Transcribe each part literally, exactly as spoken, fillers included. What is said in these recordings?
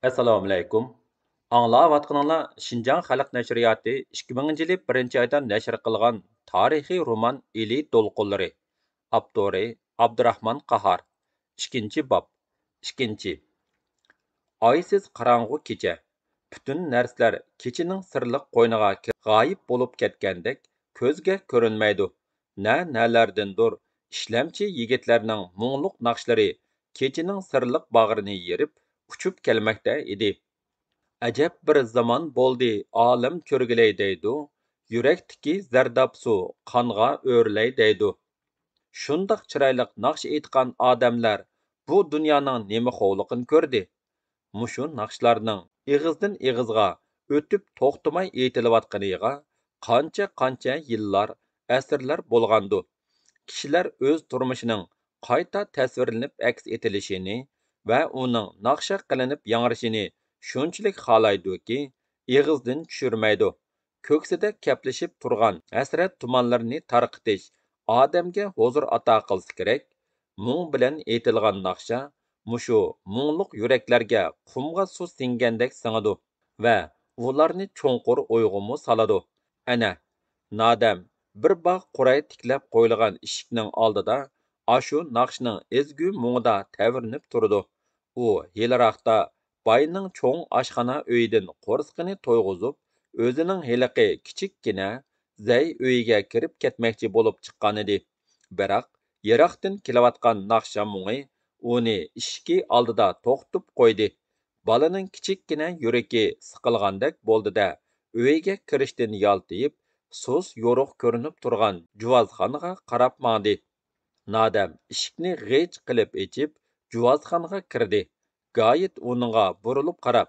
ئەسسالامۇئەلەيكۇم. ئاڭلاۋاتقىنىڭلار شىنجاڭ خەلق نەشرىياتى ئىككى مىڭىنچى يىلى بىرىنچى ئايدا نەشر قىلغان تارىخىي رومان ئىلى دولقۇنلىرى. ئاپتورى ئابدۇراخمان قاھار. ئىككىنچى باب. ئىككىنچى. ئايسىز قاراڭغۇ كېچە. پۈتۈن نەرسىلەر كېچىنىڭ سىرلىق قوينىغا كىرىپ غايىب بولۇپ كەتكەندەك كۆزگە كۆرۈنمەيدۇ. نە-نەلەردىندۇر ئىشلەمچى يىگىتلەرنىڭ مۇڭلۇق ناخشىلىرى كېچىنىڭ سىرلىق باغرىنى يېرىپ ئۇچۇپ كەلمەكتە ئىدى. ئەجەب بىر زامان بولدى، ئالەم چۆرگىلەي دەيدۇ، يۈرەكتىكى زەرداب سۇ قانغا ئۆرلەي دەيدۇ. شۇنداق چىرايلىق ناخشا ئېيتقان ئادەملەر بۇ دۇنيانىڭ نېمە خوۋلۇقىنى كۆردى؟ مۇشۇ ناخشىلارنىڭ ئېغىزدىن ئېغىزغا ئۆتۈپ توختىماي ئېيتىلىۋاتقىنىغا قانچە-قانچە يىللار، ئەسىرلەر بولغاندۇ. كىشىلەر ئۆز تۇرمۇشىنىڭ قايتا تەسۋىرلىنىپ ئەكس ئېتىلىشىنى ۋە ئۇنىڭ ناخشا قىلىنىپ ياڭرىشىنى شۇنچىلىك خالايدۇكى، ئېغىزدىن چۈشۈرمەيدۇ. كۆكسىدە كەپلىشىپ تۇرغان ھەسرەت تۇمانلىرىنى تارقىتىش ئادەمگە ھۇزۇر ئاتا قىلسا كېرەك. مۇڭ بىلەن ئېيتىلغان ناخشا مۇشۇ مۇڭلۇق يۈرەكلەرگە قۇمغا سۇ سىڭگەندەك سىڭىدۇ ۋە ئۇلارنى چوڭقۇر ئويغىمۇ سالىدۇ. ئەنە، نادەم بىر باغ قوراي تىكلەپ قويۇلغان ئىشىكنىڭ ئالدىدا ئاشۇ ناخشىنىڭ ئەزگۈ مۇڭىدا تەۋرىنىپ تۇرىدۇ. ئۇ ھېلىراقتا باينىڭ چوڭ ئاشخانا ئۆيىدىن قورسىقىنى تويغۇزۇپ، ئۆزىنىڭ ھېلىقى كىچىككىنە زەي ئۆيىگە كىرىپ كەتمەكچى بولۇپ چىققانىدى. بىراق، يىراقتىن كېلىۋاتقان ناخشا مۇڭى ئۇنى ئىشىكى ئالدىدا توختىتىپ قويدى. بالىنىڭ كىچىككىنە يۈرىكى سىقىلغاندەك بولدى-دە، ئۆيگە كىرىشتىن يالتىيىپ، سۇس يورۇق كۆرۈنۈپ تۇرغان جۇۋازخانىغا قاراپ ماڭدى. نادەم ئىشىكنى غىچ قىلىپ ئېچىپ، جۇۋازخانىغا كىردى. گايىت ئۇنىڭغا بۇرۇلۇپ قاراپ،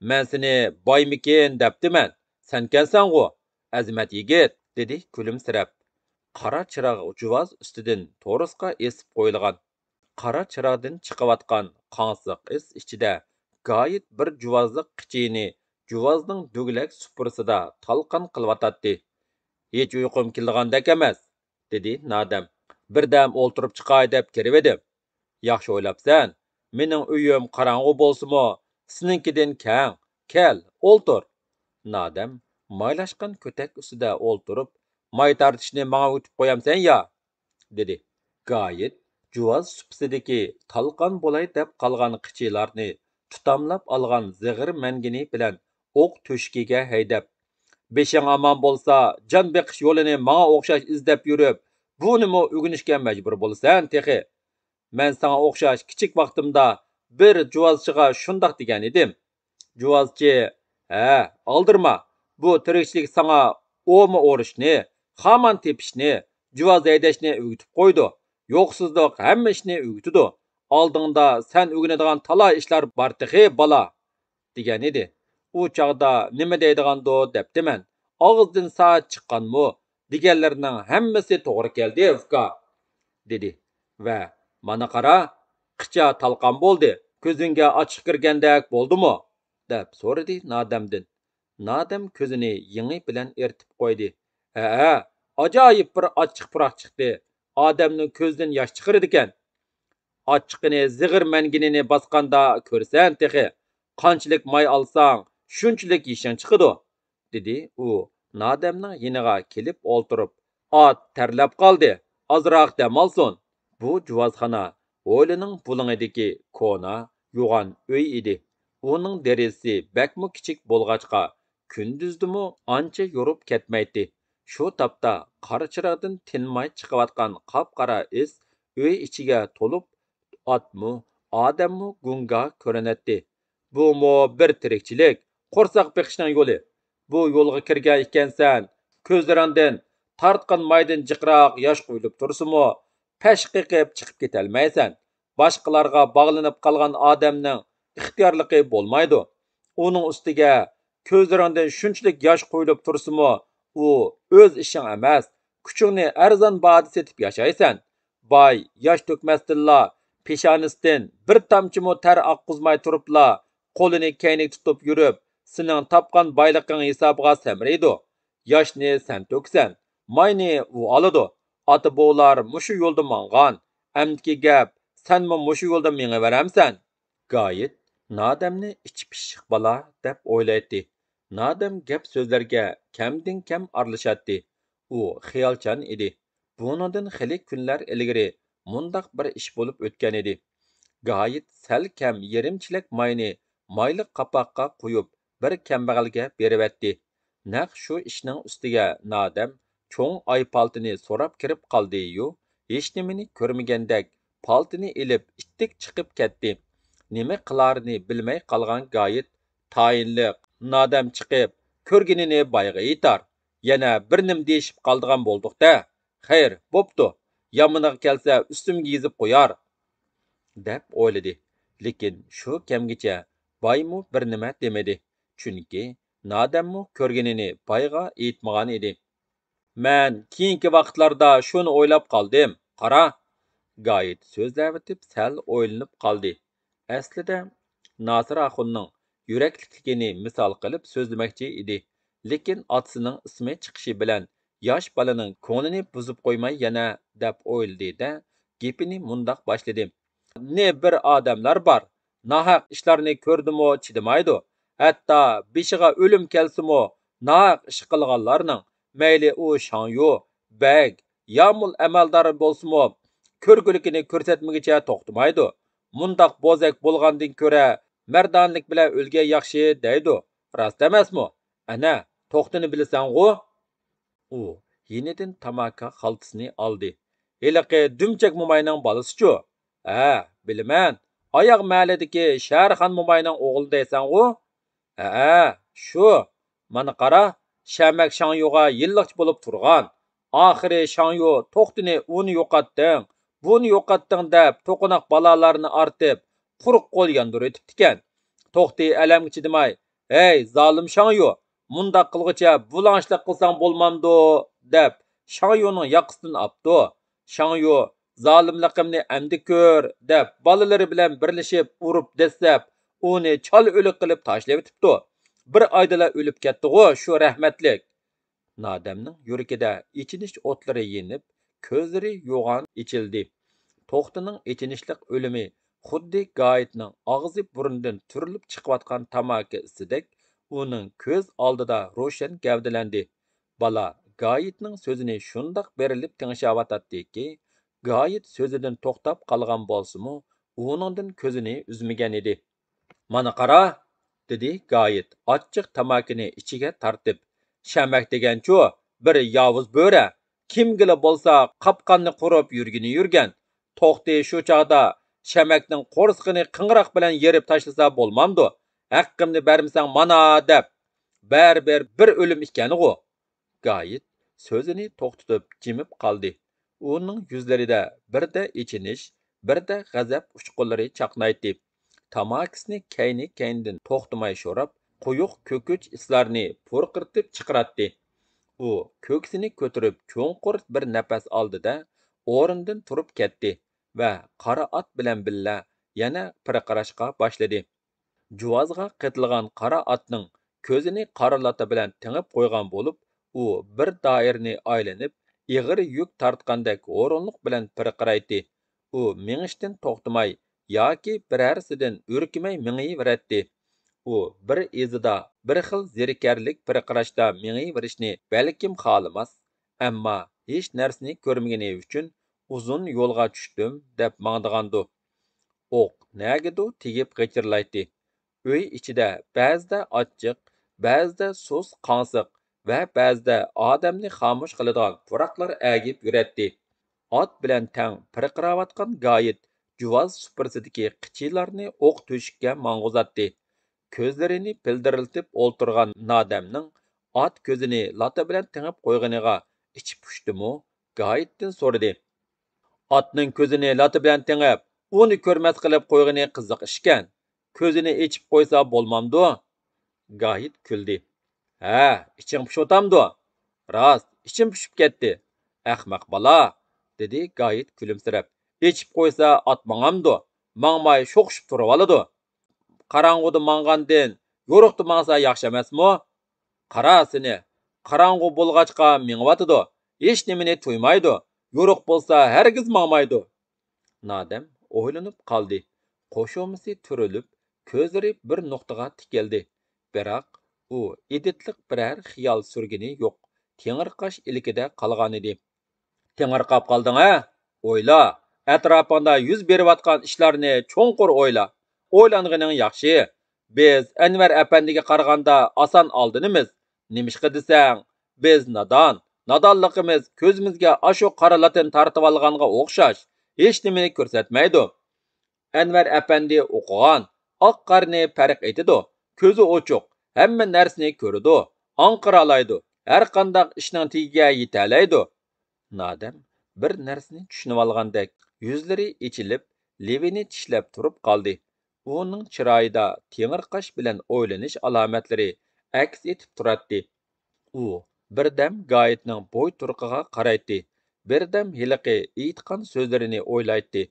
«مەن سېنى بايمىكىن دەپتىمەن، سەنكەنسەنغۇ، ئەزىمەت يىگىت!» دېدى كۈلۈمسىرەپ. قارا چىراغ جۇۋاز ئۈستىدىن تورۇسقا ئېسىپ قويۇلغان. قارا چىراغدىن چىقىۋاتقان قاڭسىق ئىس ئىچىدە گايىت بىر جۇۋازلىق قىچىنى جۇۋازنىڭ دۈگىلەك سۇپرىسىدا تالقان قىلىۋاتاتتى. «ھېچ ئۇيقۇم كېلىدىغاندەك ئەمەس.» دېدى نادەم. «بىردەم ئولتۇرۇپ چىقاي دەپ كىرىۋىدىم.» «ياخشى ئويلاپسەن. مېنىڭ ئۆيۈم قاراڭغۇ بولسىمۇ، سېنىڭكىدىن كەڭ. كەل، ئولتۇر.» نادەم مايلاشقان كۆتەك ئۈستىدە ئولتۇرۇپ، «ماي تارتىشنى ماڭا ئۆگىتىپ قويامسەن يا؟» دېدى. گايىت جۇۋاز سۇپىسىدىكى تالقان بولاي دەپ قالغان قىچىلارنى تۇتاملاپ ئالغان زىغىر مەنگىنى بىلەن ئوق تۆشۈكىگە ھەيدەپ، «بېشىڭ ئامان بولسا، جان بېقىش يولىنى ماڭا ئوخشاش ئىزدەپ يۈرۈپ، بۇنىمۇ ئۆگىنىشكە مەجبۇر بولىسەن تېخى. مەن ساڭا ئوخشاش كىچىك ۋاقتىمدا بىر جۇۋازچىغا شۇنداق دېگەن ئىدىم. جۇۋازچى، ھە، ئالدىرىما، بۇ تىرىكچىلىك ساڭا ئوما ئورۇشنى، خامان تېپىشنى، جۇۋاز ھەيدەشنى ئۆگىتىپ قويىدۇ. يوقسۇزلۇق ھەممە ئىشنى ئۆگىتىدۇ. ئالدىڭدا سەن ئۆگىنىدىغان تالاي ئىشلار بار تېخى، بالا.» دېگەن ئىدى. ئۇ چاغدا نېمە دەيدىغاندۇ دەپتىمەن. ئاغزىدىن ساز چىققانمۇ؟ دېگەنلىرىنىڭ ھەممىسى توغرا كەلدى، ئۇكا، دېدى. ۋە، مانا قارا، قىچا تالقان بولدى، كۆزۈڭگە ئاچچىق كىرگەندەك بولدىمۇ؟ دەپ سورىدى نادەمدىن. نادەم كۆزىنى يېڭى بىلەن ئېرتىپ قويدى. ھەئە، ئاجايىپ بىر ئاچچىق پۇراق چىقتى. ئادەمنىڭ كۆزىدىن ياش چىقىرىدىكەن. ئاچچىقىنى زىغىر مەنگىنىنى باسقاندا كۆرىسەن تېخى. قانچىلىك ماي ئالساڭ، شۇنچىلىك يېشىڭ چىقىدۇ، دېدى ئۇ نادەمنىڭ يېنىغا كېلىپ ئولتۇرۇپ. ئات تەرلەپ قالدى، ئازراق دەم ئالسۇن. بۇ جۇۋازخانا ھويلىنىڭ بۇلۇڭىدىكى كونا، يوغان ئۆي ئىدى. ئۇنىڭ دېرىزىسى بەكمۇ كىچىك بولغاچقا، كۈندۈزدىمۇ ئانچە يورۇپ كەتمەيتتى. شۇ تاپتا قارا چىراغدىن تىنماي چىقىۋاتقان قاپقارا ئىس ئۆي ئىچىگە تولۇپ، ئاتمۇ، ئادەممۇ گۇڭگا كۆرۈنەتتى. بۇمۇ بىر تىرىكچىلىك، قورساق بېقىشنىڭ يولى. بۇ يولغا كىرگەن ئىكەنسەن، كۆزلىرىڭدىن تارتقان مايدىن جىقراق ياش قۇيۇلۇپ تۇرسىمۇ، پەش قېقىپ چىقىپ كېتەلمەيسەن. باشقىلارغا باغلىنىپ قالغان ئادەمنىڭ ئىختىيارلىقى بولمايدۇ. ئۇنىڭ ئۈستىگە كۆزلىرىڭدىن شۇنچىلىك ياش قۇيۇلۇپ تۇرسىمۇ، ئۇ ئۆز ئىشىڭ ئەمەس، كۈچۈڭنى ئەرزان باھادا سېتىپ ياشايسەن. باي ياش تۆكمەستىنلا، پېشانىسىدىن بىر تامچىمۇ تەر ئاققۇزماي تۇرۇپلا، قولىنى كەينىگە تۇتۇپ يۈرۈپ، سېنىڭ تاپقان بايلىقىڭ ھېسابىغا سەمرىيدۇ. ياشنى سەن تۆكىسەن، ماينى ئۇ ئالىدۇ. ئاتا-بوۋىلار مۇشۇ يولدا ماڭغان. ئەمدىكى گەپ، سەنمۇ مۇشۇ يولدا مېڭىۋەرەمسەن؟ گايىت نادەمنى ئىچى پىششىق بالا دەپ ئويلايتتى. نادەم گەپ سۆزلەرگە كەمدىن كەم ئارىلىشاتتى. ئۇ خىيالچان ئىدى. بۇنىڭدىن خېلى كۈنلەر ئىلگىرى مۇنداق بىر ئىش بولۇپ ئۆتكەنىدى. گايىت سەل كەم يېرىم چېلەك ماينى مايلىق قاپاققا قۇيۇپ، بىر كەمبەغەلگە بېرىۋەتتى. نەق شۇ ئىشنىڭ ئۈستىگە نادەم چوڭ ئاي پالتىنى سوراپ كىرىپ قالدى-يۇ، ھېچنېمىنى كۆرمىگەندەك پالتىنى ئېلىپ ئىتتىك چىقىپ كەتتى. نېمە قىلارىنى بىلمەي قالغان گايىت تايىنلىق نادەم چىقىپ، كۆرگىنىنى بايغا ئېيتار، يەنە بىر نېمە دېيىشىپ قالىدىغان بولدۇق-دە. خەير، بوپتۇ، يامىنىغا كەلسە ئۈستۈمگە يېزىپ قويار، دەپ ئويلىدى. لېكىن شۇ كەمگىچە بايمۇ بىر نېمە دېمىدى، چۈنكى نادەممۇ كۆرگىنىنى بايغا ئېيتمىغان ئىدى. مەن كېيىنكى ۋاقىتلاردا شۇنى ئويلاپ قالدىم، قارا. گايىت سۆزلەۋېتىپ سەل ئويلىنىپ قالدى. ئەسلىدە ناسىر ئاخۇننىڭ يۈرەكلىكلىكىنى مىسال قىلىپ سۆزلىمەكچى ئىدى، لېكىن ئاتىسىنىڭ ئىسمى چىقىشى بىلەن ياش بالىنىڭ كۆڭلىنى بۇزۇپ قويماي يەنە، دەپ ئويلىدى-دە، گېپىنى مۇنداق باشلىدى. نى بىر ئادەملەر بار، ناھەق ئىشلارنى كۆردىمۇ چىدىمايدۇ، ھەتتا بېشىغا ئۆلۈم كەلسىمۇ ناھەق ئىش قىلغانلارنىڭ، مەيلى ئۇ شاڭيۇ، بەگ، يا مول ئەمەلدار بولسىمۇ، كۆرگۈلۈكىنى كۆرسەتمىگۈچە توختىمايدۇ. مۇنداق بوزەك بولغاندىن كۆرە مەردانىلىك بىلەن ئۆلگەن ياخشى دەيدۇ. راست ئەمەسمۇ؟ ئەنە، توختىنى بىلىسەنغۇ؟ ئۇ يېنىدىن تاماكا خالتىسىنى ئالدى. ھېلىقى دۈمچەك موماينىڭ بالىسىچۇ؟ ھە، بىلىمەن. ئاياغ مەھەللىدىكى شەھەرخان موماينىڭ ئوغلى دەيسەنغۇ؟ ھەئە، شۇ. مانا قارا، شەمەك شاڭيۇغا يىللىقچى بولۇپ تۇرغان. ئاخىرى شاڭيۇ توختىنى ئۇنى يوقاتتىڭ، بۇنى يوقاتتىڭ دەپ توقۇناق بالالارنى ئارتىپ، قۇرۇق قول ياندۇرۇۋېتىپتىكەن. توختى ئەلەمگە چىدىماي، ھەي، زالىم شاڭيۇ، مۇنداق قىلغۇچە بۇلاڭچىلىق قىلساڭ بولمامدۇ؟ دەپ شاڭيۇنىڭ ياقىسىدىن ئاپتۇ. شاڭيۇ، زالىملىقىمنى ئەمدى كۆر، دەپ بالىلىرى بىلەن بىرلىشىپ ئۇرۇپ دەسسەپ، ئۇنى چال ئۆلۈك قىلىپ تاشلىۋېتىپتۇ. بىر ئايدىلا ئۆلۈپ كەتتىغۇ شۇ رەھمەتلىك. نادەمنىڭ يۈرىكىدە ئېچىنىش ئوتلىرى يېنىپ، كۆزلىرى يوغان ئېچىلدى. توختىنىڭ ئېچىنىشلىق ئۆلۈمى خۇددى گايىتنىڭ ئاغزى بۇرنىدىن تۈرۈلۈپ چىقىۋاتقان تاماكا ئىسىدەك ئۇنىڭ كۆز ئالدىدا روشەن گەۋدىلەندى. بالا گايىتنىڭ سۆزىنى شۇنداق بېرىلىپ تىڭشاۋاتاتتىكى، گايىت سۆزىدىن توختاپ قالغان بولسىمۇ، ئۇنىڭدىن كۆزىنى ئۈزمىگەنىدى. مانا قارا، دېدى گايىت ئاچچىق تاماكىنى ئىچىگە تارتىپ، شەمەك دېگەنچۇ، بىر ياۋۇز بۆرە، كىمگىلا بولسا قاپقاننى قۇرۇپ يۈرگىنى يۈرگەن. توختى شۇ چاغدا شەمەكنىڭ قورسىقىنى قىڭراق بىلەن يېرىپ تاشلىسا بولمامدۇ؟ ھەققىمنى بەرمىسەڭ مانا دەپ، بەرىبىر بىر ئۆلۈم ئىكەنغۇ. گايىت سۆزىنى توختىتىپ جىمىپ قالدى. ئۇنىڭ يۈزلىرىدە بىردە ئېچىنىش، بىردە غەزەپ ئۇچقۇنلىرى چاقنايتتى. تاماكىسىنى كەينى-كەينىدىن توختىماي شوراپ، قويۇق كۆكۈچ ئىسلارنى پۇرقىرىتىپ چىقىراتتى. ئۇ كۆكسىنى كۆتۈرۈپ چوڭقۇر بىر نەپەس ئالدى-دە، ئورنىدىن تۇرۇپ كەتتى ۋە قارا ئات بىلەن بىللە يەنە پىرقىراشقا باشلىدى. جۇۋازغا قېتىلغان قارا ئاتنىڭ كۆزىنى قارا لاتا بىلەن تېڭىپ قويغان بولۇپ، ئۇ بىر دائىرىنى ئايلىنىپ، ئېغىر يۈك تارتقاندەك ھۇرۇنلۇق بىلەن پىرقىرايتتى. ئۇ مېڭىشتىن توختىماي ياكى بىرەرسىدىن ئۈركۈمەي مېڭىۋېرەتتى. ئۇ بىر ئىزىدا بىر خىل زېرىكەرلىك پىرقىراشتا مېڭىۋېرىشنى بەلكىم خالىماس، ئەمما ھېچ نەرسىنى كۆرمىگىنى ئۈچۈن ئۇزۇن يولغا چۈشتۈم دەپ ماڭىدىغاندۇ. ئوق نەگىدۇ تېگىپ غىچىرلايتتى. ئۆي ئىچىدە بەزىدە ئاچچىق، بەزىدە سۇس قاڭسىق ۋە بەزىدە ئادەمنى خامۇش قىلىدىغان پۇراقلار ئەگىپ يۈرەتتى. ئات بىلەن تەڭ پىرقىراۋاتقان گايىت جۇۋاز سۇپرىسىدىكى قىچىلارنى ئوق تۆشۈككە ماڭغۇزاتتى. كۆزلىرىنى پىلدىرلىتىپ ئولتۇرغان نادەمنىڭ ئات كۆزىنى لاتا بىلەن تېڭىپ قويغىنىغا ئىچى پۇشتىمۇ؟ گايىتتىن سورىدى. ئاتنىڭ كۆزىنى لاتا بىلەن تېڭىپ، ئۇنى كۆرمەس قىلىپ قويغىنى قىزىق ئىشكەن. كۆزىنى ئېچىپ قويسا بولمامدۇ؟ گايىت كۈلدى. ھە، ئىچىڭ پۇشۇۋاتامدۇ؟ راست، ئىچىم پۇشۇپ كەتتى. ئەخمەق بالا، دېدى گايىت كۈلۈمسىرەپ. ئېچىپ قويسا ئات ماڭامدۇ؟ ماڭماي شوخشۇپ تۇرۇۋالىدۇ. قاراڭغۇدا ماڭغاندىن يورۇقتا ماڭسا ياخشى ئەمەسمۇ؟ قارا سېنى، قاراڭغۇ بولغاچقا مېڭىۋاتىدۇ. ھېچنېمىنى تۇيمايدۇ. يورۇق بولسا ھەرگىز ماڭمايدۇ. نادەم ئويلىنىپ قالدى. قوشۇمىسى تۈرۈلۈپ، كۆزلىرى بىر نۇقتىغا تىكىلدى. بىراق، ئۇ ئىدىتلىق بىرەر خىيال سۈرگىنى يوق، تېڭىرقاش ئىلكىدە قالغانىدى. تېڭىرقاپ قالدىڭ ھە؟ ئويلا، ئەتراپىڭدا يۈز بېرىۋاتقان ئىشلارنى چوڭقۇر ئويلا. ئويلانغىنىڭ ياخشى. بىز ئەنۋەر ئەپەندىگە قارىغاندا ئاسان ئالدىنىمىز. نېمىشقا دېسەڭ، بىز نادان، نادانلىقىمىز كۆزىمىزگە ئاشۇ قارا لاتىن تارتىۋالغانغا ئوخشاش، ھېچنېمىنى كۆرسەتمەيدۇ. ئەنۋەر ئەپەندى ئوقۇغان، ئاق قارىنى پەرق ئېتىدۇ، كۆزى ئوچۇق، ھەممە نەرسىنى كۆرىدۇ، ئاڭقىرالايدۇ، ھەرقانداق ئىشنىڭ تېگىگە يېتەلەيدۇ. نادەم بىر نەرسىنى چۈشىنىۋالغاندەك، يۈزلىرى ئېچىلىپ، لېۋىنى چىشلەپ تۇرۇپ قالدى. ئۇنىڭ چىرايىدا تېڭىرقاش بىلەن ئويلىنىش ئالامەتلىرى ئەكس ئېتىپ تۇراتتى. ئۇ بىردەم گايىتنىڭ بوي تۇرقىغا قارايتتى، بىردەم ھېلىقى ئېيتقان سۆزلىرىنى ئويلايتتى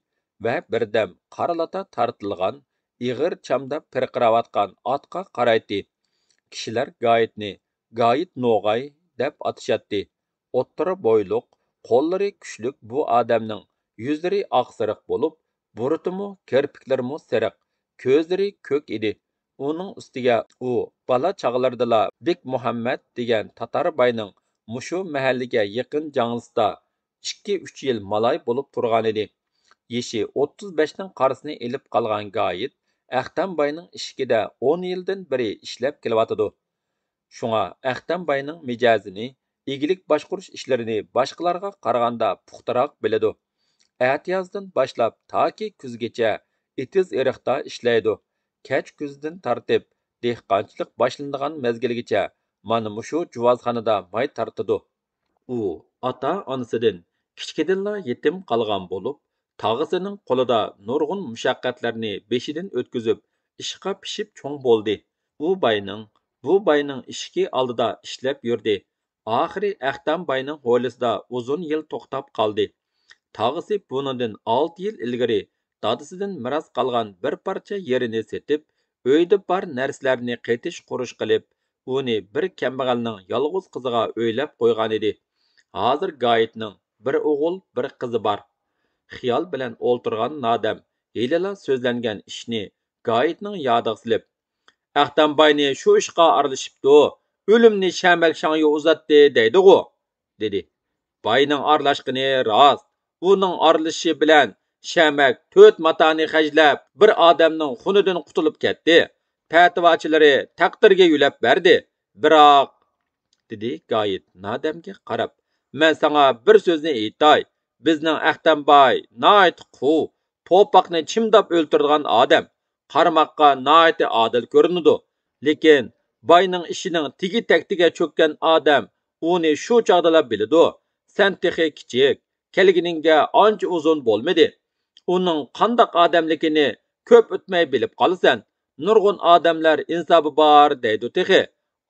ۋە بىردەم قارا لاتا تارتىلغان ئېغىر چامدا پىرقىراۋاتقان ئاتقا قارايتتى. كىشىلەر گايىتنى گايىت نوغاي دەپ ئاتىشاتتى. ئوتتۇرا بويلۇق، قوللىرى كۈچلۈك بۇ ئادەمنىڭ يۈزلىرى ئاقسېرىق بولۇپ، بۇرۇتىمۇ، كىرپىكلىرىمۇ سېرىق، كۆزلىرى كۆك ئىدى. ئۇنىڭ ئۈستىگە ئۇ بالا چاغلىرىدىلا بېك مۇھەممەد دېگەن تاتار باينىڭ مۇشۇ مەھەللىگە يېقىن جاڭزىسىدا ئىككى، ئۈچ يىل مالاي بولۇپ تۇرغانىدى. يېشى ئوتتۇز بەشنىڭ قارىسىنى ئېلىپ قالغان گايىت ئەختەم باينىڭ ئىشىكىدە ئون يىلدىن بېرى ئىشلەپ كېلىۋاتىدۇ. شۇڭا ئەختەم باينىڭ مىجەزىنى، ئىگىلىك باشقۇرۇش ئىشلىرىنى باشقىلارغا قارىغاندا پۇختىراق بىلىدۇ. ئەتىيازدىن باشلاپ تاكى كۈزگىچە ئېتىز-ئېرىقتا ئىشلەيدۇ. كەچ كۈزدىن تارتىپ دېھقانچىلىق باشلىنىدىغان مەزگىلگىچە مانا مۇشۇ جۇۋازخانىدا ماي تارتىدۇ. ئۇ ئاتا-ئانىسىدىن كىچىكىدىنلا يېتىم قالغان بولۇپ، تاغىسىنىڭ قولىدا نۇرغۇن مۇشەققەتلەرنى بېشىدىن ئۆتكۈزۈپ، ئىشقا پىشىپ چوڭ بولدى. ئۇ باينىڭ، بۇ باينىڭ ئىشىكى ئالدىدا ئىشلەپ يۈردى. ئاخىرى ئەختەم باينىڭ ھويلىسىدا ئۇزۇن يىل توختاپ قالدى. تاغىسى بۇنىڭدىن ئالتە يىل ئىلگىرى دادىسىدىن مىراس قالغان بىر پارچە يېرىنى سېتىپ، ئۆيدە بار نەرسىلەرنى قېتىش-قۇرۇش قىلىپ، ئۇنى بىر كەمبەغەلنىڭ يالغۇز قىزىغا ئۆيلەپ قويغانىدى. ھازىر گايىتنىڭ بىر ئوغۇل، بىر قىزى بار. خىيال بىلەن ئولتۇرغان نادەم ھېلىلا سۆزلەنگەن ئىشنى گايىتنىڭ يادىغا سېلىپ، ئەختەم باينى شۇ ئىشقا ئارىلىشىپتۇ، ئۆلۈمنى شەمەك شاڭيۇ ئۇزاتتى دەيدىغۇ، دېدى. باينىڭ ئارىلاشقىنى راست. ئۇنىڭ ئارىلىشىشى بىلەن شەمەك تۆت ماتانى خەجلەپ، بىر ئادەمنىڭ خۇنىدىن قۇتۇلۇپ كەتتى. پەتىۋاچىلىرى تەقدىرگە يۆلەپ بەردى. بىراق، دېدى گايىت نادەمگە قاراپ، مەن ساڭا بىر سۆزنى ئېيتاي. بىزنىڭ ئەختەم باي ناھايىتى قۇۋ، پوپاقنى چىمداپ ئۆلتۈرىدىغان ئادەم. قارىماققا ناھايىتى ئادىل كۆرۈنىدۇ. لېكىن باينىڭ ئىشىنىڭ تېگى تەكتىگە چۆككەن ئادەم ئۇنى شۇ چاغدىلا بىلىدۇ. سەن تېخى كىچىك، كەلگىنىڭگە ئانچە ئۇزۇن بولمىدى. ئۇنىڭ قانداق ئادەملىكىنى كۆپ ئۆتمەي بىلىپ قالىسەن. نۇرغۇن ئادەملەر ئىنسابى بار دەيدۇ تېخى.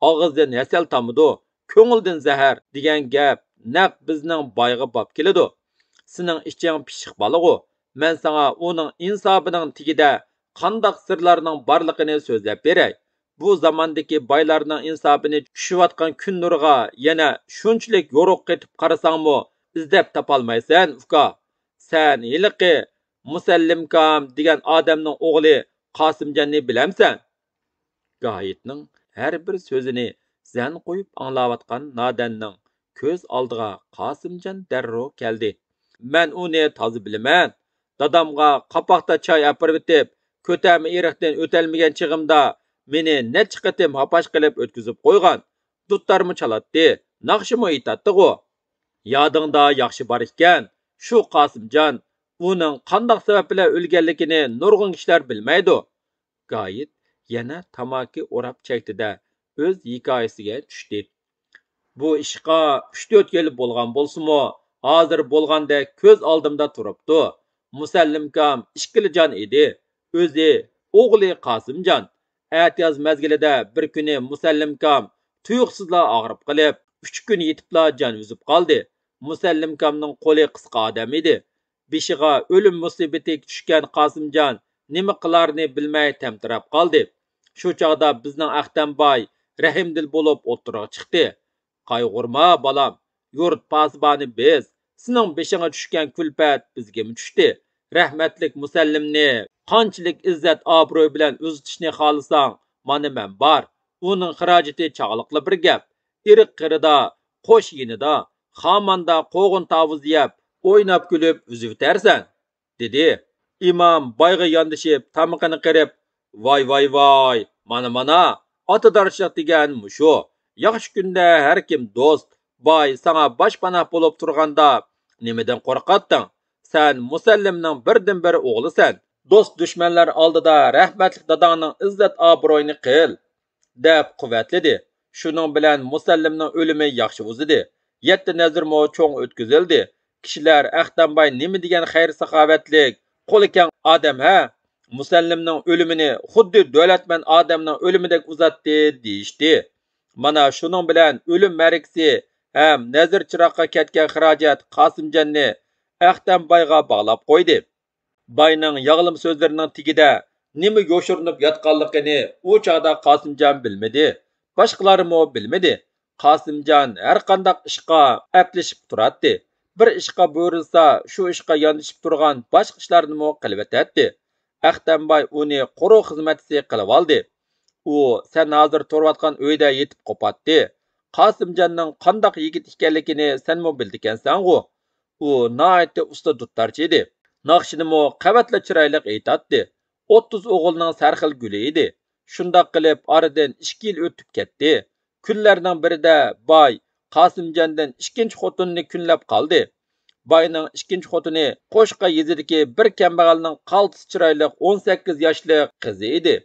ئاغزىدىن ھەسەل تامىدۇ، كۆڭۈلدىن زەھەر دېگەن گەپ نەق بىزنىڭ بايغا باب كېلىدۇ. سېنىڭ ئىچىڭ پىششىق بالىغۇ. مەن ساڭا ئۇنىڭ ئىنسابىنىڭ تېگىدە قانداق سىرلارنىڭ بارلىقىنى سۆزلەپ بېرەي. بۇ زاماندىكى بايلارنىڭ ئىنسابىنى چۈشۈۋاتقان كۈن نۇرىغا يەنە شۇنچىلىك يورۇق قېتىپ قارىساڭمۇ ئىزدەپ تاپالمايسەن، ئۇكا. سەن ھېلىقى مۇسەللىمكام دېگەن ئادەمنىڭ ئوغلى قاسىمجاننى بىلەمسەن؟ گايىتنىڭ ھەر بىر سۆزىنى زەن قويۇپ ئاڭلاۋاتقان نادەننىڭ كۆز ئالدىغا قاسىمجان دەررۇ كەلدى. مەن ئۇنى تازا بىلىمەن. دادامغا قاپاقتا چاي ئاپىرىۋېتىپ، كۆتەرمە ئېرىقتىن ئۆتەلمىگەن چېغىمدا مېنى نەچچە قېتىم ھاپاش قىلىپ ئۆتكۈزۈپ قويغان. دۇتارمۇ چالاتتى، ناخشىمۇ ئېيتاتتىغۇ. يادىڭدا ياخشى بار ئىكەن، شۇ قاسىمجان. ئۇنىڭ قانداق سەۋەب بىلەن ئۆلگەنلىكىنى نۇرغۇن كىشىلەر بىلمەيدۇ. گايىت يەنە تاماكا ئوراپ چەكتى-دە، ئۆز ھېكايىسىگە چۈشتى. بۇ ئىشقا ئۈچ-تۆت يىل بولغان بولسىمۇ، ھازىر بولغاندەك كۆز ئالدىمدا تۇرۇپتۇ. مۇسەللىمكام ئىككىلا جان ئىدى. ئۆزى، ئوغلى قاسىمجان. ئەتىياز مەزگىلىدە بىر كۈنى مۇسەللىمكام تۇيۇقسىزلا ئاغرىپ قېلىپ، ئۈچ كۈن يېتىپلا جان ئۈزۈپ قالدى. مۇسەللىمكامنىڭ قولى قىسقا ئادەم ئىدى. بېشىغا ئۆلۈم مۇسىبىتى چۈشكەن قاسىمجان نېمە قىلارىنى بىلمەي تەمتىرەپ قالدى. شۇ چاغدا بىزنىڭ ئەختەم باي رەھىمدىل بولۇپ ئوتتۇرىغا چىقتى. قايغۇرما، بالام، يۇرت پاسىبانى بىز، سېنىڭ بېشىڭغا چۈشكەن كۈلپەت بىزگىمۇ چۈشتى. رەھمەتلىك مۇسەللىمنى قانچىلىك ئىززەت-ئابرۇي بىلەن ئۇزىتىشنى خالىساڭ، مانا مەن بار. ئۇنىڭ خىراجىتى چاغلىقلا بىر گەپ. ئېرىق قىرىدا، قوش يېنىدا، خاماندا قوغۇن-تاۋۇز يەپ، ئويناپ-كۈلۈپ ئۈزۈۋېتەرسەن، دېدى. ئىمام بايغا ياندىشىپ، تامىقىنى قىرىپ، ۋاي، ۋاي، ۋاي، مانا، مانا، ئاتىدارچىلىق دېگەن مۇشۇ. ياخشى كۈندە ھەركىم دوست، باي ساڭا باشپاناھ بولۇپ تۇرغاندا نېمىدىن قورقاتتىڭ؟ سەن مۇسەللىمنىڭ بىردىنبىر ئوغلىسەن. دوست-دۈشمەنلەر ئالدىدا رەھمەتلىك داداڭنىڭ ئىززەت-ئابرۇيىنى قىل، دەپ قۇۋۋەتلىدى. شۇنىڭ بىلەن مۇسەللىمنىڭ ئۆلۈمى ياخشى ئۇزىدى. يەتتە نەزىرمۇ چوڭ ئۆتكۈزۈلدى. كىشىلەر ئەختەم باي نېمە دېگەن خەير-ساخاۋەتلىك، قولى كەڭ ئادەم ھە! مۇسەللىمنىڭ ئۆلۈمىنى خۇددى دۆلەتمەن ئادەمنىڭ ئۆلۈمىدەك ئۇزاتتى، دېيىشتى. مانا شۇنىڭ بىلەن ئۆلۈم مەرىكىسى ھەم نەزىر-چىراغقا كەتكەن خىراجەت قاسىمجاننى ئەختەم بايغا باغلاپ قويدى. باينىڭ ياغلىما سۆزلىرىنىڭ تېگىدە نېمە يوشۇرۇنۇپ ياتقانلىقىنى ئۇ چاغدا قاسىمجان بىلمىدى، باشقىلارمۇ بىلمىدى. قاسىمجان ھەرقانداق ئىشقا ئەپلىشىپ تۇراتتى. بىر ئىشقا بۇيرۇلسا، شۇ ئىشقا ياندىشىپ تۇرغان باشقا ئىشلارنىمۇ قىلىۋېتەتتى. ئەختەم باي ئۇنى قورۇ خىزمەتچىسى قىلىۋالدى. ئۇ، سەن ھازىر تۇرۇۋاتقان ئۆيدە يېتىپ قوپاتتى. قاسىمجاننىڭ قانداق يىگىت ئىكەنلىكىنى سەنمۇ بىلىدىكەنسەنغۇ؟ ئۇ ناھايىتى ئۇستا دۇتارچى ئىدى. ناخشىنىمۇ قەۋەتلا چىرايلىق ئېيتاتتى. ئوتتۇز ئوغۇلنىڭ سەرخىل گۈلى ئىدى. شۇنداق قىلىپ ئارىدىن ئىككى يىل ئۆتۈپ كەتتى. كۈنلەرنىڭ بىرىدە باي قاسىمجاندىن ئىككىنچى خوتۇنىنى كۈنلەپ قالدى. باينىڭ ئىككىنچى خوتۇنى قوشقا يېزىدىكى بىر كەمبەغەلنىڭ قالتىس چىرايلىق ئون سەككىز ياشلىق قىزى ئىدى.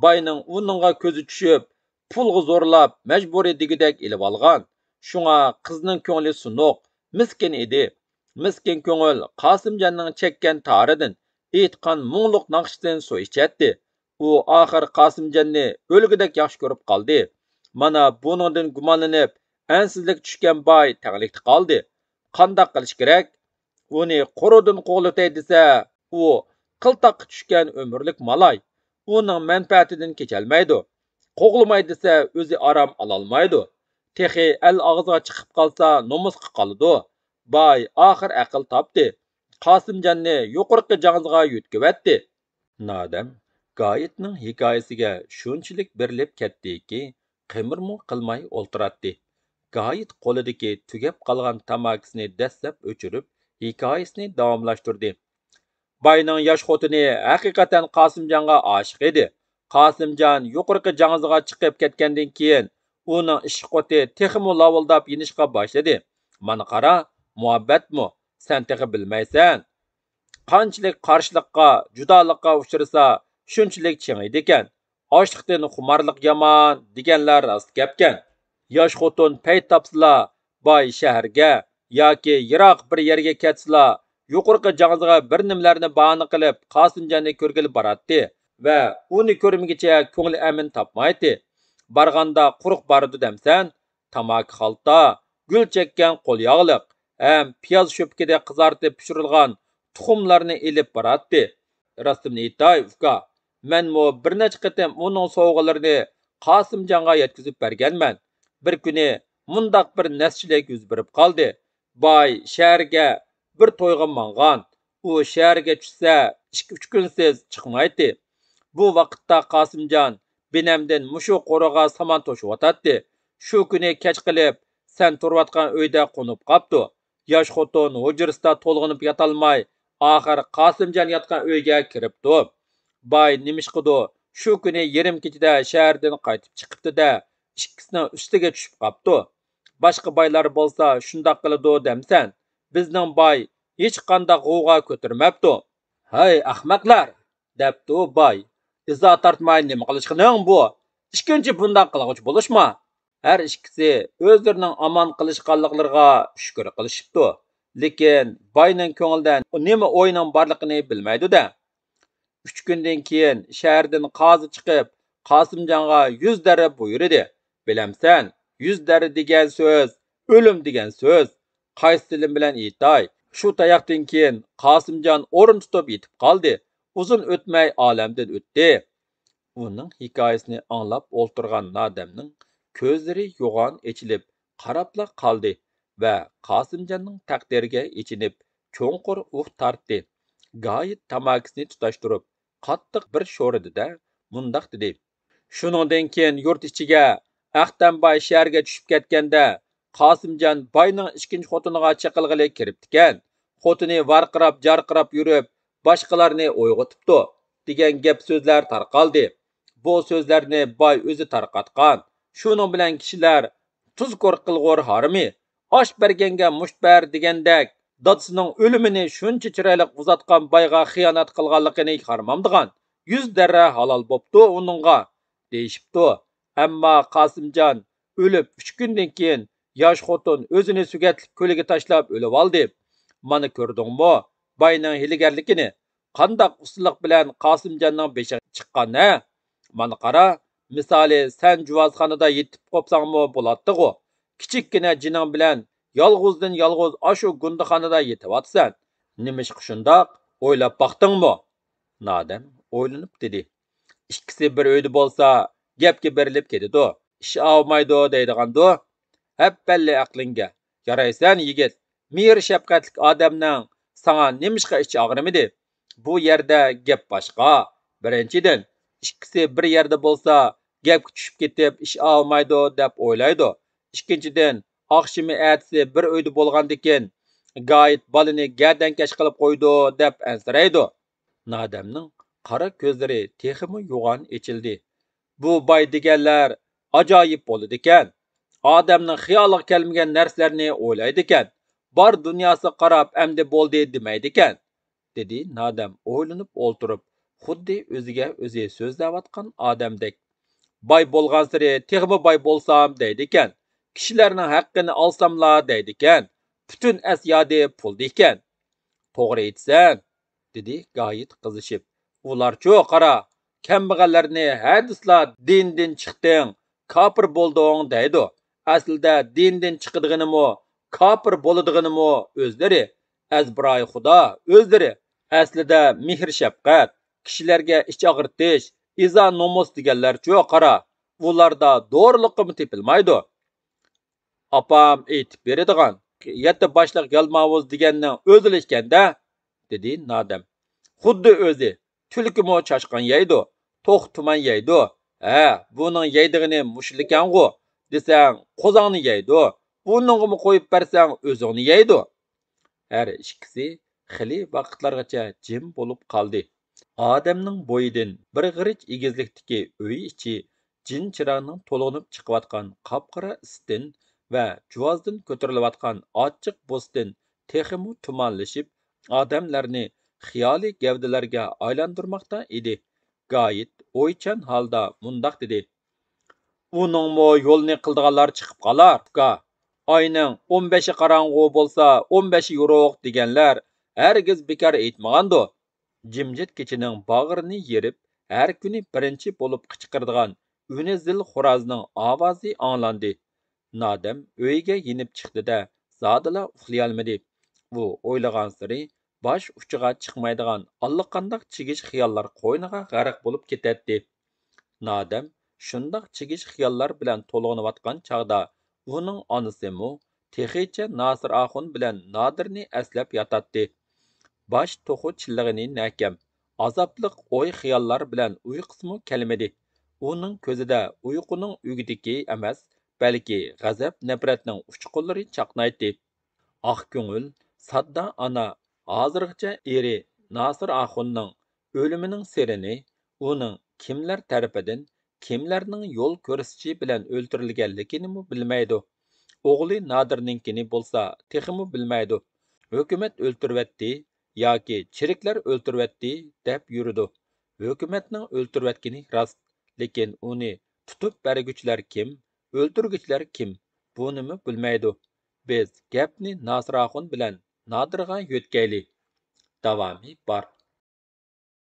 باينىڭ ئۇنىڭغا كۆزى چۈشۈپ، پۇلغا زورلاپ، مەجبۇرىي دېگۈدەك ئېلىۋالغان. شۇڭا قىزنىڭ كۆڭلى سۇنۇق، مىسكىن ئىدى. مىسكىن كۆڭۈل قاسىمجاننىڭ چەككەن تارىدىن، ئېيتقان مۇڭلۇق ناخشىسىدىن سۇ ئىچەتتى. ئۇ ئاخىر قاسىمجاننى ئۆلگۈدەك ياخشى كۆرۈپ قالدى. مانا بۇنىڭدىن گۇمانلىنىپ، ئەنسىزلىككە چۈشكەن باي تەڭلىكتە قالدى. قانداق قىلىش كېرەك؟ ئۇنى قورۇدىن قوغلىتەي دېسە، ئۇ قىلتاققا چۈشكەن ئۆمۈرلۈك مالاي. ئۇنىڭ مەنپەئەتىدىن كېچەلمەيدۇ. قوغلىماي دېسە، ئۆزى ئارام ئالالمايدۇ. تېخى ئەل ئاغزىغا چىقىپ قالسا، نومۇسقا قالىدۇ. باي ئاخىر ئەقىل تاپتى. قاسىمجاننى يۇقىرىقى جاڭزىغا يۆتكىۋەتتى. نادەم گايىتنىڭ ھېكايىسىگە شۇنچىلىك بېرىلىپ كەتتىكى، قىمىرمۇ قىلماي ئولتۇراتتى. گايىت قولىدىكى تۈگەپ قالغان تاماكىسىنى دەسسەپ ئۆچۈرۈپ، ھېكايىسىنى داۋاملاشتۇردى. باينىڭ ياش خوتۇنى ھەقىقەتەن قاسىمجانغا ئاشىق ئىدى. قاسىمجان يۇقىرىقى جاڭزىغا چىقىپ كەتكەندىن كېيىن، ئۇنىڭ ئىشق ئوتى تېخىمۇ لاۋۇلداپ يېنىشقا باشلىدى. مانا قارا، مۇھەببەتمۇ، سەن تېخى بىلمەيسەن. قانچىلىك قارشىلىققا، جۇدالىققا ئۇچرىسا، شۇنچىلىك چىڭىيدىكەن. ئاشلىقتىن خۇمارلىق يامان دېگەنلەر راست گەپكەن. ياش خوتۇن پەيت تاپسىلا، باي شەھەرگە ياكى يىراق بىر يەرگە كەتسىلا، يۇقىرىقى جاڭزىغا بىر نېمىلەرنى باھانە قىلىپ، قاسىمجاننى كۆرگىلى باراتتى ۋە ئۇنى كۆرمىگىچە كۆڭلى ئەمىن تاپمايتتى. بارغاندا قۇرۇق بارىدۇ دەمسەن؟ تاماكا خالتا، گۈل چەككەن قول ياغلىق ھەم پىياز شۆپىكىدە قىزارتىپ پىشۇرۇلغان تۇخۇملارنى ئېلىپ باراتتى. راستىمنى ئېيتاي، ئۇكا، مەنمۇ بىر نەچچە قېتىم ئۇنىڭ سوۋغىلىرىنى قاسىمجانغا يەتكۈزۈپ بەرگەنمەن. بىر كۈنى مۇنداق بىر نەسچىلىك يۈز بېرىپ قالدى. باي شەھەرگە بىر تويغا ماڭغان. ئۇ شەھەرگە چۈشسە، ئىككى-ئۈچ كۈنسىز چىقمايتتى. بۇ ۋاقىتتا قاسىمجان بىنەمدىن مۇشۇ قورۇغا سامان توشۇۋاتاتتى. شۇ كۈنى كەچ قېلىپ، سەن تۇرۇۋاتقان ئۆيدە قونۇپ قاپتۇ. ياش خوتۇن ھۇجرىسىدا تولغىنىپ ياتالماي، ئاخىر قاسىمجان ياتقان ئۆيگە كىرىپتۇ. باي نېمىشقىدۇ، شۇ كۈنى يېرىم كېچىدە شەھەردىن قايتىپ چىقىپتۇ-دە، ئىككىسىنىڭ ئۈستىگە چۈشۈپ قاپتۇ. باشقا بايلار بولسا شۇنداق قىلىدۇ دەمسەن؟ بىزنىڭ باي ھېچقانداق غوۋغا كۆتۈرمەپتۇ. ھەي، ئەخمەقلەر! دەپتۇ باي. ئىزا تارتماي نېمە قىلىشقىنىڭ بۇ؟ ئىككىنچى بۇنداق قىلغۇچى بولۇشما. ھەر ئىككىسى ئۆزلىرىنىڭ ئامان قېلىشقانلىقلىرىغا شۈكۈر قىلىشىپتۇ. لېكىن باينىڭ كۆڭلىدە نېمە ئوينىڭ بارلىقىنى بىلمەيدۇ-دە. ئۈچ كۈندىن كېيىن شەھەردىن قازى چىقىپ، قاسىمجانغا يۈز دەررە بۇيرۇدى. بىلەمسەن، يۈز دەررە دېگەن سۆز ئۆلۈم دېگەن سۆز. قايسى تىلىم بىلەن ئېيتاي؟ شۇ تاياقتىن كېيىن قاسىمجان ئورۇن تۇتۇپ يېتىپ قالدى. ئۇزۇن ئۆتمەي ئالەمدىن ئۆتتى. ئۇنىڭ ھېكايىسىنى ئاڭلاپ ئولتۇرغان نادەمنىڭ كۆزلىرى يوغان ئېچىلىپ قاراپلا قالدى ۋە قاسىمجاننىڭ تەقدىرىگە ئېچىنىپ چوڭقۇر ئۇھ تارتتى. گايىت تاماكىسىنى تۇتاشتۇرۇپ، قاتتىق بىر شورىدى-دە، مۇنداق دېدى: شۇنىڭدىن كېيىن يۇرت ئىچىگە ئەختەم باي شەھەرگە چۈشۈپ كەتكەندە، قاسىمجان باينىڭ ئىككىنچى خوتۇنىغا چېقىلغىلى كىرىپتىكەن. خوتۇنى ۋارقىراپ-جارقىراپ يۈرۈپ، باشقىلارنى ئويغىتىپتۇ، دېگەن گەپ-سۆزلەر تارقالدى. بۇ سۆزلەرنى باي ئۆزى تارقاتقان. شۇنىڭ بىلەن كىشىلەر تۇزكور قىلغۇر ھارىمى، ئاش بەرگەنگە مۇشت بەر دېگەندەك، دادىسىنىڭ ئۆلۈمىنى شۇنچە چىرايلىق ئۇزاتقان بايغا خىيانەت قىلغانلىقىنى قارىمامدىغان، يۈز دەررە ھالال بوپتۇ ئۇنىڭغا، دېيىشىپتۇ. ئەمما قاسىمجان ئۆلۈپ ئۈچ كۈندىن كېيىن، ياش خوتۇن ئۆزىنى سۆگەتلىك كۆلگە تاشلاپ ئۆلۈۋالدى. مانا كۆردۈڭمۇ باينىڭ ھىيلىگەرلىكىنى؟ قانداق ئۇستىلىق بىلەن قاسىمجاننىڭ بېشىغا چىققان، ھە؟ مانا قارا، مىسالى سەن جۇۋازخانىدا يېتىپ قوپساڭمۇ بولاتتىغۇ. كىچىككىنە جېنىڭ بىلەن يالغۇزدىن يالغۇز ئاشۇ گۇندىخانىدا يېتىۋاتىسەن. نېمىشقا شۇنداق؟ ئويلاپ باقتىڭمۇ؟ نادەم ئويلىنىپ دېدى. ئىككىسى بىر ئۆيدە بولسا، گەپكە بېرىلىپ كېتىدۇ. ئىش ئاۋىمايدۇ دەيدىغاندۇ؟ ھەپپەللى ئەقلىڭگە. يارايسەن يىگىت، مېھىر شەپقەتلىك ئادەمنىڭ ساڭا نېمىشقا ئىچى ئاغرىمىدى؟ بۇ يەردە گەپ باشقا. بىرىنچىدىن، ئىككىسى بىر يەردە بولسا، گەپكە چۈشۈپ كېتىپ ئىش ئاۋىمايدۇ دەپ ئويلايدۇ. ئىككىنچىدىن، ئاخشىمى ئەتىسى بىر ئۆيدە بولغاندىكىن، گايىت بالىنى گەدەنكەش قىلىپ قويىدۇ دەپ ئەنسىرەيدۇ. نادەمنىڭ قارا كۆزلىرى تېخىمۇ يوغان ئېچىلدى. بۇ باي دېگەنلەر ئاجايىپ بولىدىكەن. ئادەمنىڭ خىيالىغا كەلمىگەن نەرسىلەرنى ئويلايدىكەن. بار دۇنياسىغا قاراپ ئەمدى بولدى دېمەيدىكەن، دېدى نادەم ئويلىنىپ ئولتۇرۇپ، خۇددى ئۆزىگە ئۆزى سۆزلەۋاتقان ئادەمدەك. باي بولغانسېرى تېخىمۇ باي بولسام دەيدىكەن. كىشىلەرنىڭ ھەققىنى ئالساملا دەيدىكەن. پۈتۈن ئەس يادى پۇلدا ئىكەن. توغرا ئېيتىسەن، دېدى گايىت قىزىشىپ. ئۇلارچۇ قارا، كەمبەغەللەرنى ھەدىسلا دىندىن چىقتىڭ، كاپىر بولدۇڭ دەيدۇ. ئەسلىدە دىندىن چىقىدىغىنىمۇ، كاپىر بولىدىغىنىمۇ ئۆزلىرى. ئەزبىراي خۇدا ئۆزلىرى. ئەسلىدە مېھىر شەپقەت، كىشىلەرگە ئىچ ئاغرىتىش، ئىزا نومۇس دېگەنلەرچۇ قارا، ئۇلاردا دورىلىققىمۇ تېپىلمايدۇ. ئاپام ئېيتىپ بېرىدىغان، يەتتە باشلىق يالماۋۇز دېگەننىڭ ئۆزىلا ئىكەن-دە، دېدى نادەم. خۇددى ئۆزى، تۈلكىمۇ چاشقان يەيدۇ، توخۇ تۇمان يەيدۇ. ھە، بۇنىڭ يەيدىغىنى مۇشۇلىكەنغۇ، دېسەڭ قوزاڭنى يەيدۇ، ئۇنىڭغىمۇ قويۇپ بەرسەڭ ئۆزۈڭنى يەيدۇ. ھەر ئىككىسى خېلى ۋاقىتلارغىچە جىم بولۇپ قالدى. ئادەمنىڭ بويىدىن بىر غېرىچ ئېگىزلىكتىكى ئۆي ئىچى جىن چىراغنىڭ تولغىنىپ چىقىۋاتقان قاپقارا ئىستىن ۋە جۇۋازدىن كۆتۈرۈلۈۋاتقان ئاچچىق بۇستىن تېخىمۇ تۇمانلىشىپ، ئادەملەرنى خىيالىي گەۋدىلەرگە ئايلاندۇرماقتا ئىدى. گايىت ئويچان ھالدا مۇنداق دېدى: ئۇنىڭمۇ يولىنى قىلىدىغانلار چىقىپ قالار، ئۇكا. ئاينىڭ ئون بەشى قاراڭغۇ بولسا، ئون بەشى يورۇق دېگەنلەر ھەرگىز بىكار ئېيتمىغاندۇ. جىمجىت كېچىنىڭ باغرىنى يېرىپ، ھەر كۈنى بىرىنچى بولۇپ قىچقىرىدىغان ئۈنى زىل خورازنىڭ ئاۋازى ئاڭلاندى. نادەم ئۆيىگە يېنىپ چىقتى-دە، زادىلا ئۇخلىيالمىدى. ئۇ ئويلىغانسېرى باش ئۇچىغا چىقمايدىغان ئاللىقانداق چىگىش خىياللار قوينىغا غەرق بولۇپ كېتەتتى. نادەم شۇنداق چىگىش خىياللار بىلەن تولغىنىۋاتقان چاغدا، ئۇنىڭ ئانىسىمۇ تېخىچە ناسىر ئاخۇن بىلەن نادىرنى ئەسلەپ ياتاتتى. باش توخۇ چىللىغىنى نەكەم، ئازابلىق ئوي-خىياللار بىلەن ئۇيقۇسىمۇ كەلمىدى. ئۇنىڭ كۆزىدە ئۇيقۇنىڭ ئۆگدىكى ئەمەس، بەلكى غەزەپ-نەپرەتنىڭ ئۇچقۇنلىرى چاقنايتتى. ئاق كۆڭۈل، ساددا ئانا ھازىرغىچە ئېرى ناسىر ئاخۇننىڭ ئۆلۈمىنىڭ سىرىنى، ئۇنىڭ كىملەر تەرىپىدىن، كىملەرنىڭ يول كۆرسىتىشى بىلەن ئۆلتۈرۈلگەنلىكىنىمۇ بىلمەيدۇ. ئوغلى نادىرنىڭكىنى بولسا تېخىمۇ بىلمەيدۇ. ھۆكۈمەت ئۆلتۈرۈۋەتتى ياكى چېرىكلەر ئۆلتۈرۈۋەتتى دەپ يۈرىدۇ. ھۆكۈمەتنىڭ ئۆلتۈرۈۋەتكىنى راست، لېكىن ئۇنى تۇتۇپ بەرگۈچىلەر كىم، ئۆلتۈرگۈچىلەر كىم، بۇنىمۇ بىلمەيدۇ. بىز گەپنى ناسىر ئاخۇن بىلەن نادىرغا يۆتكەيلى. داۋامى بار.